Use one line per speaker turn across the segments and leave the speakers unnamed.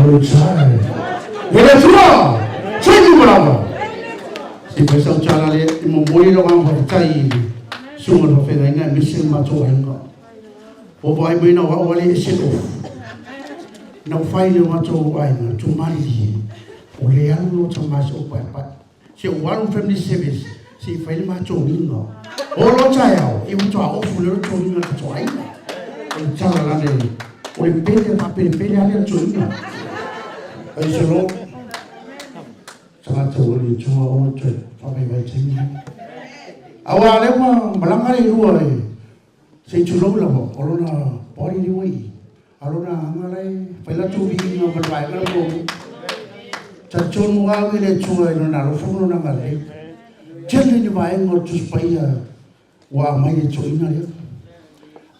Le E le Atua, taimi ma lava. Se fai sau tala le i mo moi lo ngā whakatai i sunga no whenga inga mise ma tō ainga. O vai mai na wa wale e se ofu. Na whai le matou aiga, tumalilie. O le alu lo tama se o pai pai. Se o alu family service, se i fai le matou inga. O lo taeao, i utoa ofu le lo inga ka to aiga. O le tala lane, o le pele pa pele pele ale to inga. Ai se lo, tagata o le tua o te whapai vai taimi. Awa le ua malanga le lua e, se i tulou lava, o lona body le wai. Alona anga lai, fai la tu vi inga ma le vaega le mo. Talitonu au i le Atua i lona alofa ma lona agalelei. Tele ni vaega o le Tusi Paia ua aumai i le toeaina lea.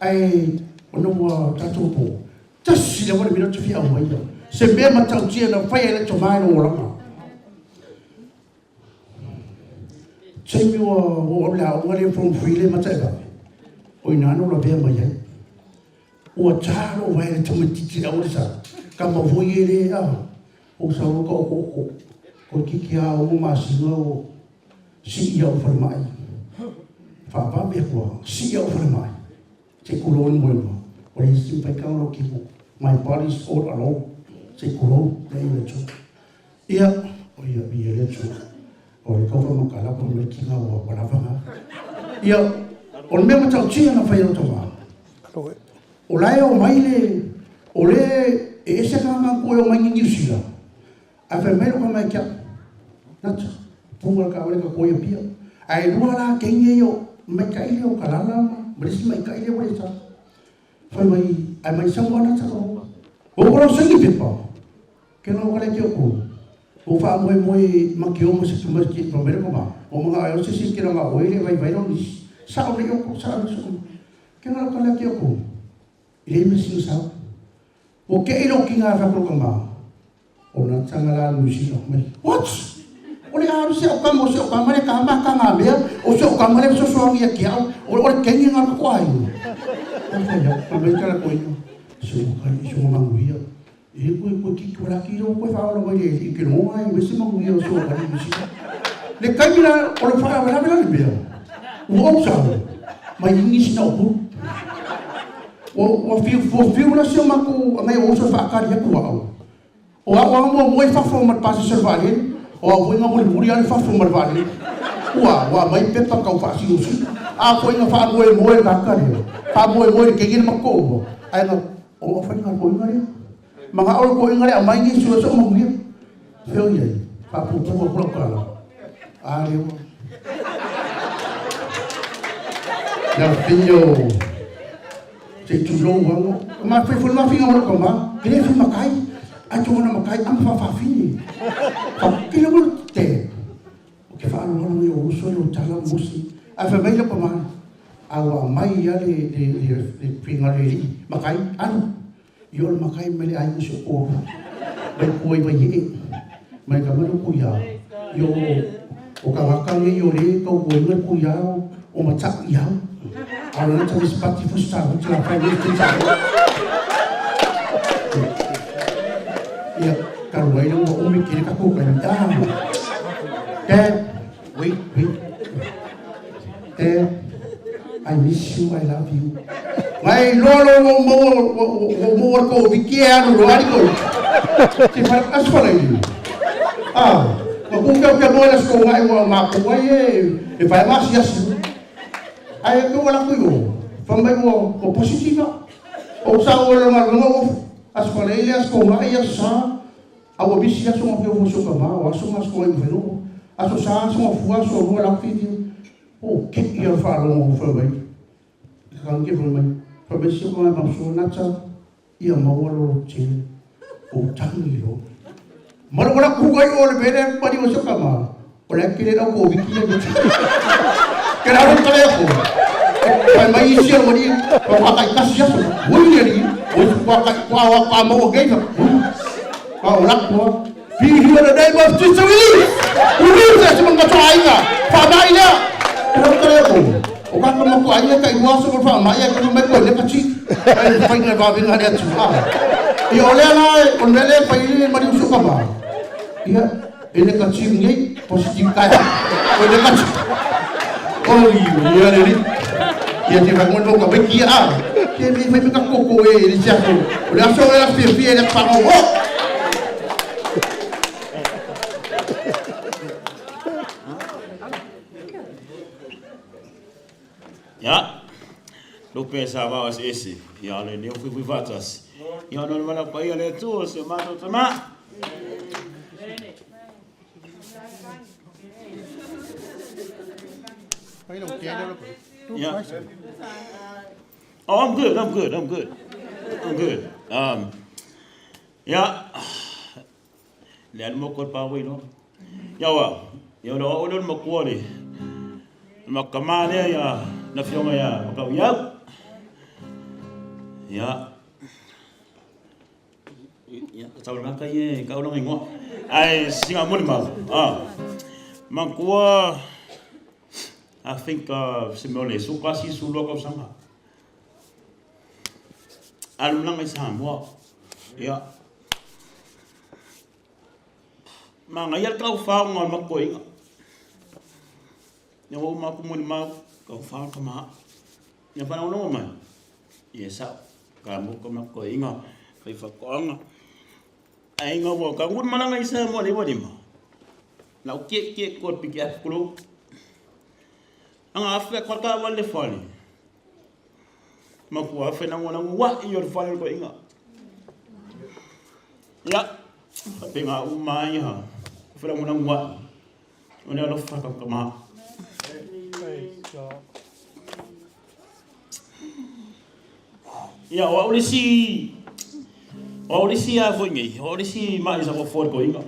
Ae ona ua tatou po, tasi lava le mea lea ou te fia aumaia, se mea matautia na fai ai le tama i lou olaga. Taimi ua ou alu i le aoga lea form 3 lea Mataevave, o i ina na ou lavea mai ai. Ua ta lou vae le tamaitiiti le aua le sa, ka mau foi e le a, ou sau loa ka okooko, toeitiiti lava 6 masina o sii au i falemai. Faavave atu lava, sii au i falemai. Se i tulou le moema, ua leai se mafai tau lau tino. My body is all alone. Se i tulou, leai le Atua. Ia, o ia, ia le Atua. O le tau faamatala po o le tina ua lava na. Ia, o le mea matautia na fai e lota vaa, o la e omai le, o le e ese ka ngā koe o mai ni Niu Sila. Ae fai mai lo ka mai kia, nata, punga ka ole ka koe pia. Ae lua la kei e o mai ka ile o ka lala ma, ma le si mai ka ile o le sa. Fai mai, ae mai sau ana ta o. O ko lau saini pepa. Ke lau kale ke o O faamoemoe ma ke o ma se tuma ke pa mere ma. O mga ai o se si ke ranga o ile vai vai ro ni. Sa o le o ko sa o se. Ke lau kale ke o. Ile me si sa. O ke ilo ki ngā fa ko ma. O na tanga la lu si mai. What? O le alu se o ka mo se o ka mare ka ma ka ngā mea, o se o ka mare so so ngia ki au, o le kengi ngā ko ai. O fa ya, pa me kala ko ino. Se o ka i so mangu ia. E koe koe ki ko la ki ro koe fa ola mai le i ke no ai me se mangu ia o so ka ni si. Le kai la o le fa la la le mea. Ua ou sa mai ingi sina o pu. Ua fiu ua fiu la se maku ngai o uso fa kari aku au. O au a mua mua i fafo ma le pasese o le vaalele, o au foi nga mulimuli lava i fafo ma le vaalele. Ua, ua aumai pepa tau faasinosino. A foi na faamoemoe le tagata lea, faamoemoe i le keiki le matou, ae na, o au fai nga toeaina lea. Manao le toeaina lea aumai nisi o se o manuia. Fea o i ai, faapuupuu atu lau tala. A lea ua. Ia whio. Se i tulou ano. Ma fai foi ma finga o ka ma. Ke le fi makai. Ai to ona makai ama fa fa fini. Fa ke le mo te. O ke fa alo alo i o uso i o tala musi. Ai fa mai le pa ma. A ua mai ia le le le le finga le li makai alu. I o le makai mai le ai musi o ko. Mai kuai vai e. Mai ka mai ku ia. I o o ka ngaka nge i o le kau kua inga ku ia o ma ta i au. A o le ta pati fu sa hu tla fai le tu sa. Ia, ka ruai na ua umi kiri ka kuka i ah. Dad, wait, wait. Dad, I miss you, I love you. Mai loa lo ua maua ua maua ko wiki e alu lo ari ko. Te whare aswala i. Ah, ma ku ke ke moe la sko ngai ua ma ku ai e e whai ma si asi. Ai e ua la ku yo. Fa mai ua o positiva. O sa ua lo nga lo aswala i le asko ngai sa a ua bisi aso nga pio fo ka ma o aso nga sko ai mfeno. Aso sa aso nga fua aso rua la fi. O ke ia whaalogo o whai mai. Ka ke whai mai. Whai mai si ko mai ma nata ia maua lo tele. O tangi lo. Mara wala ku kai o le bele pari o se ka ma. O le kele la ko wiki le. Ke la ro kale ko. Whai mai isi o ni ko ka kai kasi aso. Ui le ni. O ku ka ka wa ka mo ge ka. Ka o la ko. Be here the name of Jesus. Ui se se mga to ainga. Fa mai lea. Ke la kale ko. O ka ka mo ko ainga kai wa so fa mai ka mai ko le ka chi. Ai fai ngai va vinga le atu. Ah. Ia o lea la o le mea lea e fai ai le maliu si ou tama, ia e negative nei, positive taeao. O le negative. Oi, ia le alii. Ia te fai mo ka mai kia a. Ke me fai me ka koko e le si aso. O le aso e la fiafia e le pangou. Oh!
Ia, lupe sa vao eseese, ia o lenei o fuifui faatasi. Ia ona o le valaau paia o le Atua o si o matou tama. Yeah. Oh, I'm good, I'm good, I'm good. I'm good. Um, yeah. Le alu mo ko pa wei no. Ia wa, ia o le o le makua le. Ma kama lea ia na fionga ia makau iau. Ia. Ia, tau ngaka ia ka ulanga ingoa. Ai singa muli mau. Ah. Makua I think se mea o le su kasi su lua kausanga. Alu langa i Samoa. Ia. Manaia le taufaoga o le makoiga. Ia ua uma atu molimau, taufao le tama. Ia faalogologo mai, ia e sao, ka mo ka makoiga, fai faatoaga. Ae ina ua taunuu le malaga i Samoa i le 95, na ou tietie koa i le piki atu tulou. Aga afe atu a taavale le fale. Matua afe lagolago ai o le fale o le toeaina. Ia, faapena uma ai ia felagolago ai o le alofa ka tama. Ia, o au le isi, o au le isi a foi nei, o au le isi ma'i sa fofo le toeaina.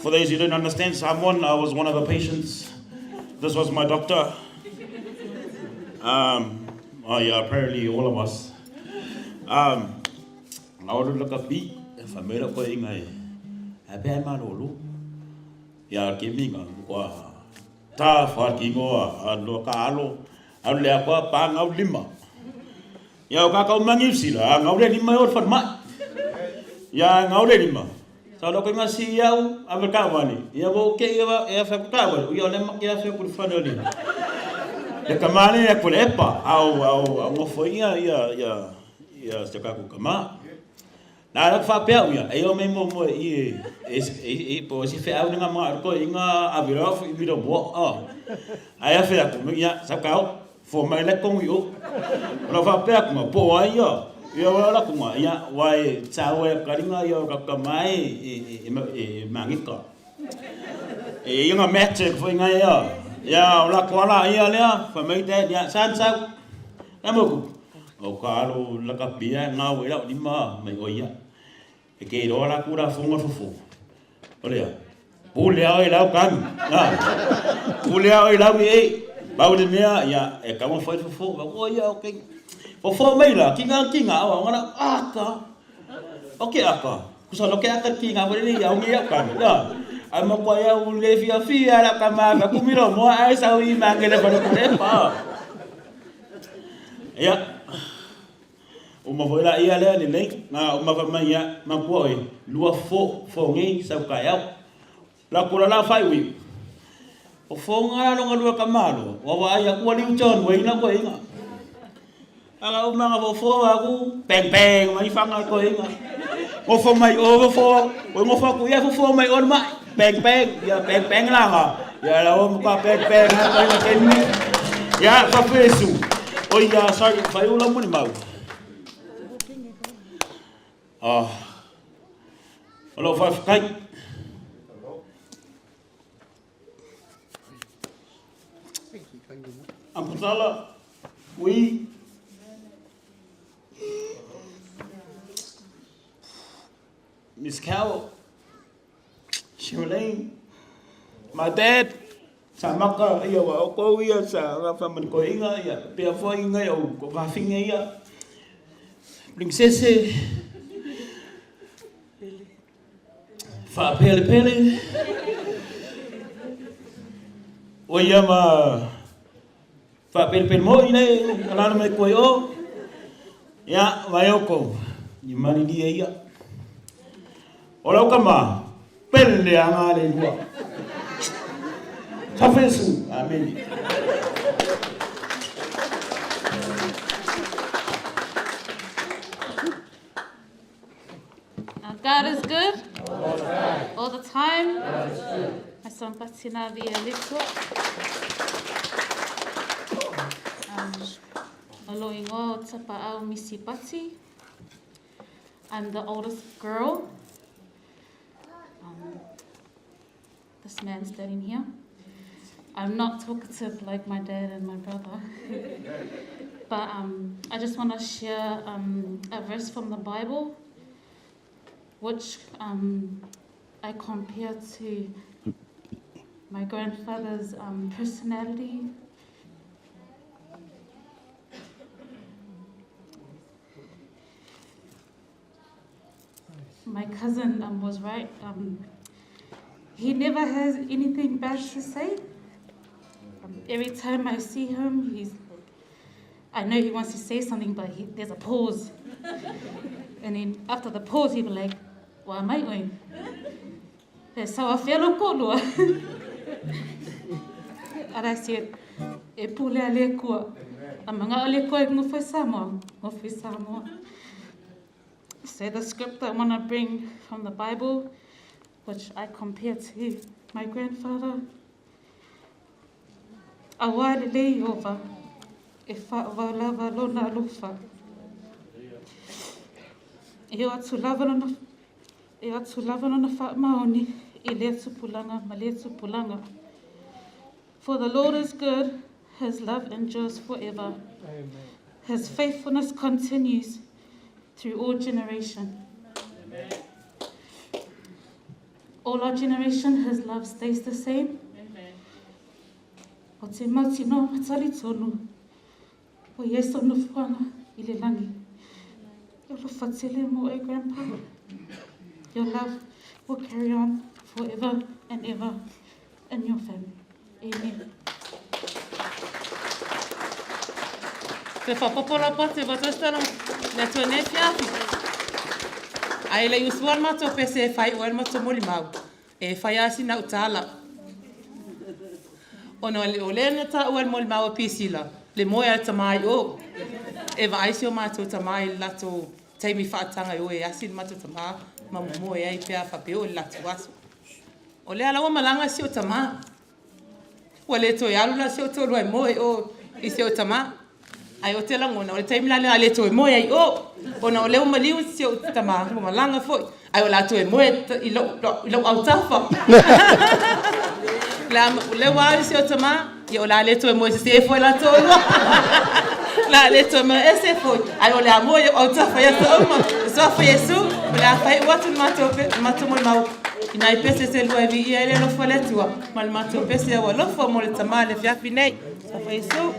For those who don't understand Samoan, I was one of the patients. This was my doctor. Um, oh yeah, apparently all of us. Um, I ordered like a beat. If I made up koe inga e, a pea e malolo. Ia ke minga, kua tā wha ki ingoa, a loa ka alo, alu le akoa pā ngau lima. Ia o kakau mangi usila, a ngau le lima e o le whanmai. Ia ngau le lima. Sa lo kenga si iau, a me kawale. Ia wo ke ia e a whaku kawale. Ia o le ma ke a whaku le whane o le. Le kamale ia ko le epa, au, au, au ngofo ia, ia, ia, ia se kaku kama. Nā rā whapea uia, e o me mo mo i e, e, e, e, po si wheau ni ngā mga aroko i ngā awira o i miro mo, oh. Ai a whea ku, ia, sa kau, fo mai le kongi o. Ora whapea ku ngā, po ai ia, ia ora ora ku ngā, ia, wai, tau e karinga ia o ka mai e, e, e, e, e mangika. E ia ngā mate ko whai ia, ia, ora koala ia lea, whai mai te, ia, san sau, e moku. O ka alo laka pia e ngā wera o lima mai o ia. E ke roa la kura fonga fofo. O lea, pule ao e lau kanu. Nā, pule ao e lau e, pau le mea, ia, e kaua whai fofo. O ia, o ke, fofo mai la, ki ngā, ki ngā, o ngana, aka. O ke aka. Kusa lo ke aka ki ngā wale ni, au ngi au kanu. Nā, ai mo koe au le fia fia la ka maa, ka kumiro moa ai sau i mangele whare kore pa. Ia, uma foi la ia lea lelei, na uma fai mai ia, makua oe, lua fo, fo ngei, sau kaeao. La kula la fai ui. O fo ngā longa lua ka malo, wa wa ai aku ali ucha on wei na koe inga. Ala uma nga fo fo aku, peng peng mai fanga koe inga. Ngo fo mai o fo, o ngo fo aku ia fo fo mai on mai, peng peng, ia peng peng la nga. Ia la o muka peng peng ha koe inga kemi. Ia fa fesu. O ia sorry, fai ula moni mau. Ah. O lo fa kai. Amputala, we Miss Carol, Charlene, my dad, sa maka ia wa o kou ia sa nga fa man ko inga ia pea fo inga ia o ko ka finga ia princesse Faapelepele. O ia ma faapelepele moi nei alala mai koe o. Ia, vai oukou, i malilie ia. O lau kama, pele anga le lua. Safesu, amene.
God is good all the time. All the time. My son Patina via Little. Alo ingoa o Tapaau Misi Pati. I'm the oldest girl. This man standing here. I'm not talkative like my dad and my brother. But I just want to share a verse from the Bible, which I compare to my grandfather's personality. My cousin was right. He never has anything bad to say. Every time I see him, I know he wants to say something, but there's a pause. And then after the pause, he'll be like, Why am I going? So I feel like And I said, E pule a le kua. A manga o le kua e ngofai Samoa. Ngofai Samoa. So the script I want to bring from the Bible, which I compare to my grandfather. Aua le lei ova, e whaavau lava lona alofa. E o atu lava lona, e o atu lava lona whaamaoni i lea tupulanga ma lea tupulanga. For the Lord is good, his love endures forever. Amen. His faithfulness continues through all generation. Amen. All our generation, his love stays the same. Amen. O te mautino matali tonu, o Yeso no fuanga i le langi. Alofa tele mo e, Grandpa. Your love will carry on forever and ever in your family. Amen.
Te whapopola pa te whatastala le atua nei fiafi. Ai le usua le matou pese e fai oe le matou molimau. E fai a sina utala. Ona o lea na taua le molimau a Pisila, le moe a le tama i o. E vaai si o matou tama i le latou taimi faataga e o e asi le matou tama ma momoe ai pe a faapea o le latou aso. O lea la ua malaga si o tama. Ua le toe alu la si o toalua e moe i o i si o tama. Ai o te lagona, o le taimi la lea a le toe moe ai i o. Ona o lea ua maliu si o tama, ua malaga foi. Ai o le a toe moe i lou autafa. O lea ua alu si o tama, ia o le a le toe moe sesē foi la toalua. O le a le toe moe ese foi. Ai o le a moe i ou autafa i aso uma. I suafa Iesu, o le a faaiu atu le matou molimau i nai pese se lua e viia ai le alofa o le Atua ma le matou pese au alofa mo le tama i le afiafi nei. Suafa Iesu.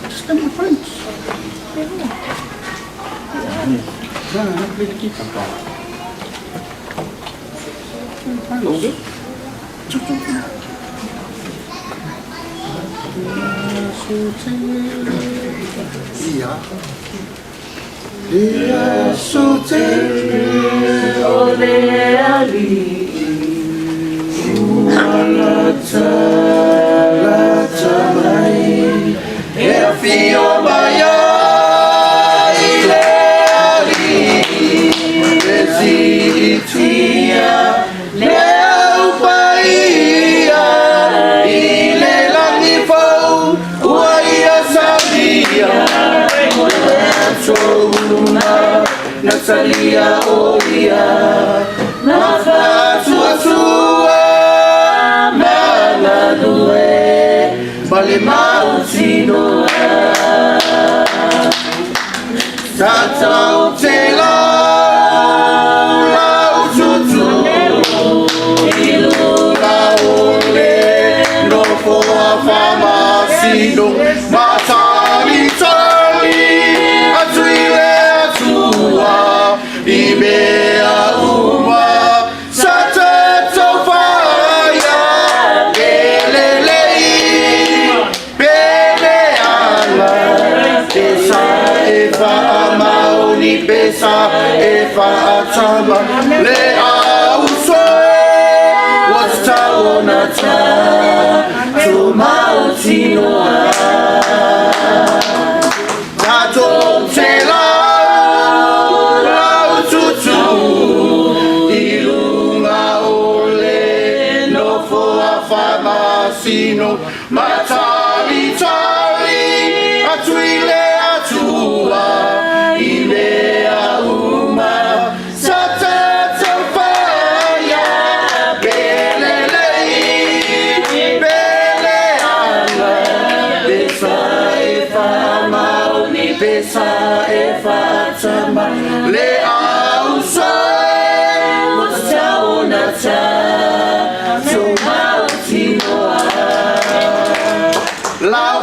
Just come, my friends. No, no, play the guitar. Ia o le ali ua lata lata mai e afio mai ai le ali e siitia le au paia i le lagi fou ua ia salia o le aso uma na salia o ia na faasuasua ma galue ma le mautinoa. Tatau te lau lau tutu i luga o le nofo a faamasino matalitali atu i le Atua i mea uma sa tatou faia pe lelei pe leaga pesa e faamaoni pesa e faatama le auso e ua tatau ona tatou mautinoa. Tatou te lau lau tutu i luga o le nofo a faamasino matalitali atu i le Atua i mea uma sa tatou faia pe lelei pe leaga pesa e faamaoni pesa e faatama le auso e ua tatau ona tatou mautinoa. Lau